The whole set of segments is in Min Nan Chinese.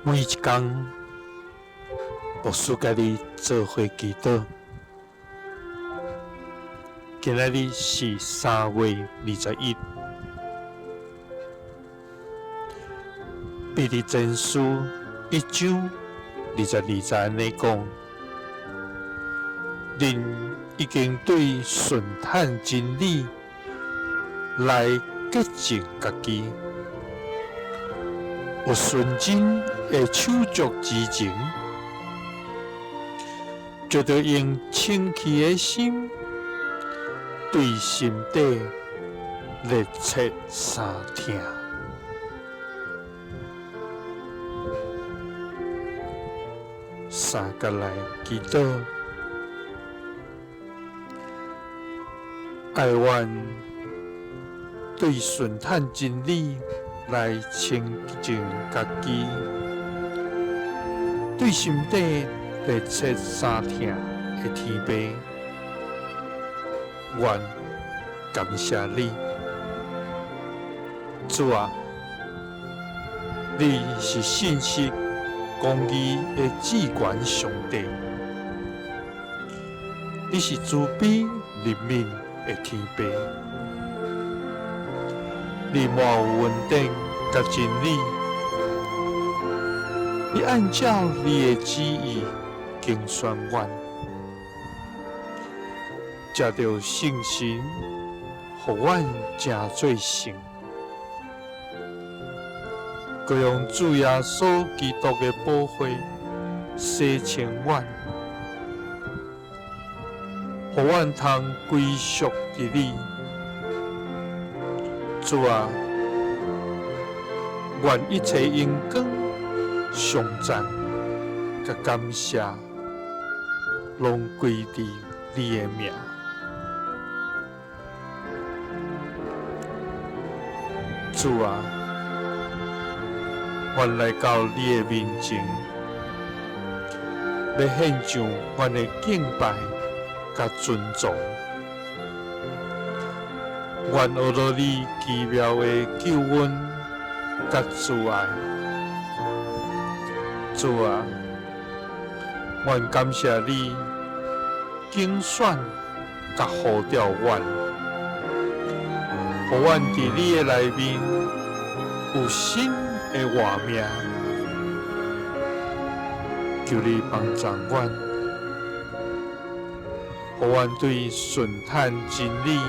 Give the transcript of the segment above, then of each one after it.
每一工，牧師佮你做伙祈禱。今仔日是3月21，彼得前書1章22節按呢講：恁已經對順坦真理來潔淨家己，有純真的手足之情，就著用清氣的心，對心底熱切相疼。三佮來祈禱，愛阮對順坦真理來清淨家己，對心底熱切相疼的天父，阮感謝你，主啊，你是信實公義的至懸上帝，你是慈悲憐憫的天父，你滿有恩典佮真理，你按照你的旨意揀選阮，藉著聖神，予阮成做聖，閣用主耶穌基督的寶血洗清阮，予阮通歸屬佇你。主啊，願一切榮光、頌讚、佮感謝，攏歸佇你的名。主啊，阮來到你的面前，欲獻上阮的敬拜佮尊崇。阮學著你奇妙的救恩佮慈愛。主啊，阮感謝你揀選佮呼召阮，予阮佇你的內面有新的活命。求你幫助阮，予阮對順坦真理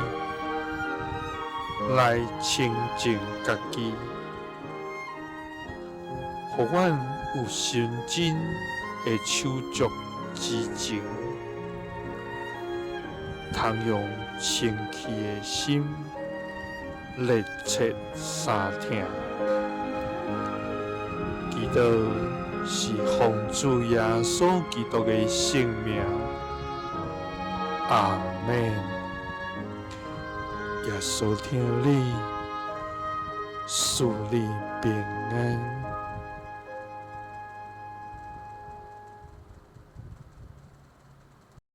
來清淨家己，予阮有純真的手足之情，通用清氣的心熱切相疼。祈禱是奉主耶穌基督的聖名，阿們。耶穌疼你，賜你平安。